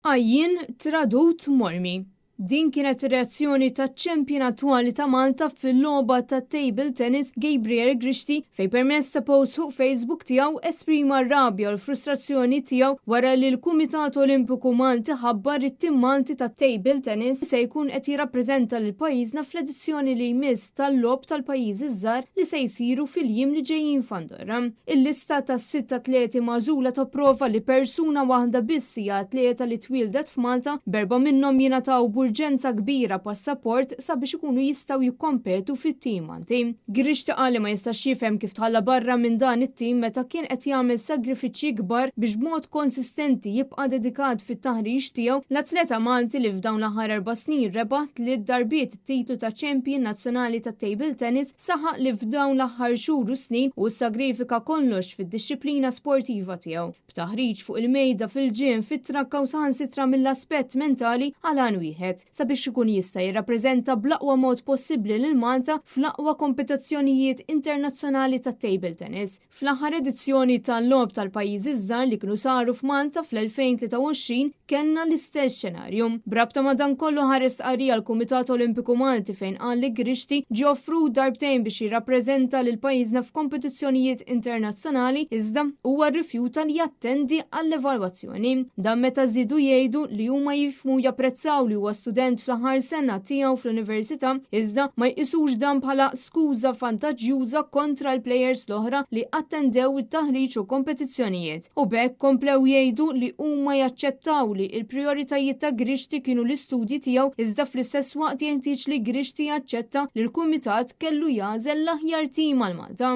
Għajjien, tradut, mormi. Din kienet ir-reazzjoni taċ-champion attwali ta' Malta fil-logħba ta' table tennis Gabriel Grixti fejn permezz ta' post fuq Facebook tiegħu esprima r-rabja u l-frustrazzjoni tiegħu wara li l-Kumitat Olimpiku Malti ħabbar it-tim Malti ta' table tennis se jkun qed jirrappreżenta lil pajjiżna fl-edizzjoni li jmiss tal-Logħob tal-Pajjiżi ż-Żgħar li se jsiru fil-jiem li ġejjin f'Andorra. Il-lista tas-sitt atleti magħżula topprova li persuna waħda biss hija atleta li twieldet f'Malta, b'erbgħa minnhom jingħataw b'urġenza kbira passaport sabiex ikunu jistgħu jikkompetu fit-tim Malti. Grixti qal li ma jistax jifhem kif tħalla barra minn dan it-tim meta kien qed jagħmel sagrifiċċji kbar biex b'mod konsistenti jibqa' dedikat fit-taħriġ tiegħu. L-atleta Malti li f'dawn l-aħħar erba' snin rebaħ tliet darbiet it-titlu ta' champion nazzjonali tat-table tennis saħaq li f'dawn l-aħħar xhur u snin hu ssagrifika kollox fid-dixxiplina sportiva tiegħu, b'taħriġ fuq il-mejda, fil-gym, fit-trakka u saħansitra mill-aspett mentali għal għan wieħed, sabiex ikun jista' jirrappreżenta bl-aqwa mod possibbli lil Malta fl-aqwa kompetizzjonijiet internazzjonali tat-table tennis. Fl-aħħar edizzjoni tal-Logħob tal-Pajjiżi ż-Żgħar li kienu saru f'Malta fl-2023 kellna l-istess xenarju. B'rabta ma' dan kollu ħareġ stqarrija l-Kumitat Olimpiku Malti fejn qal li Grixti ġie offrut darbtejn biex jirrappreżenta lil pajjiżna f'kompetizzjonijiet internazzjonali iżda huwa rrifjuta li jattendi għall-evalwazzjoni. Dan meta żiedu jgħidu li huma jifhmu u japprezzaw li huwa student fl-aħħar sena tiegħu fl-università iżda ma jqisux dan bħala skuża vantaġġjuża kontra l-plejers l-oħra li attendew it-taħriġ u kompetizzjonijiet, u b'hekk komplew jgħidu li huma jaċċettaw li l-prijoritajiet ta' Grixti kienu l-istudji tiegħu iżda fl-istess waqt jeħtieġ li Grixti jaċċetta li l-kumitat kellu jagħżel l-aħjar tim għal Malta.